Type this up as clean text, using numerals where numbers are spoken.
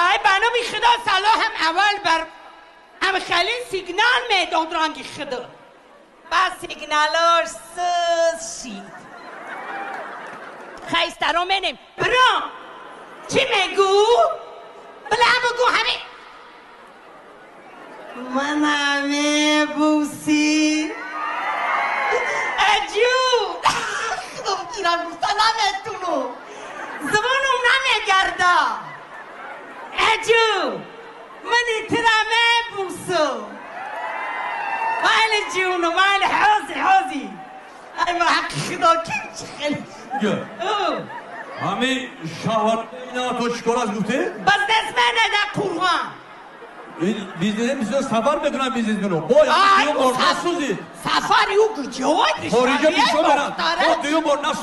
Ай, ба номи Худо, салоҳам аввал бар ҳам хеле сигнал медод, ранги Худо. Бас сигналош сӯз шид. Хайстаро менем. Бро, чӣ мегӯ? Била бугӯ ҳамин. Мана мебусӣ. Аҷу! Худо гирам, гуфта наметуну. Забонум намегарда. Аҷу! Мани тира мебусу. Майли ҷуну, майли ҳози ҳози. Ай ма ҳаққи Худо ким чӣ хеле. Ҳами шаҳр ина то чикор аст гуфте? Бизнесмене дар Қурғон. Бизнесмен бисёр сафар мекунад, бизнесмену. Бо Ай, дуюм бор насӯзид. Сафари ӯ куҷо? Хориҷа бисёр меранд. Бо дуюм бор насӯзид.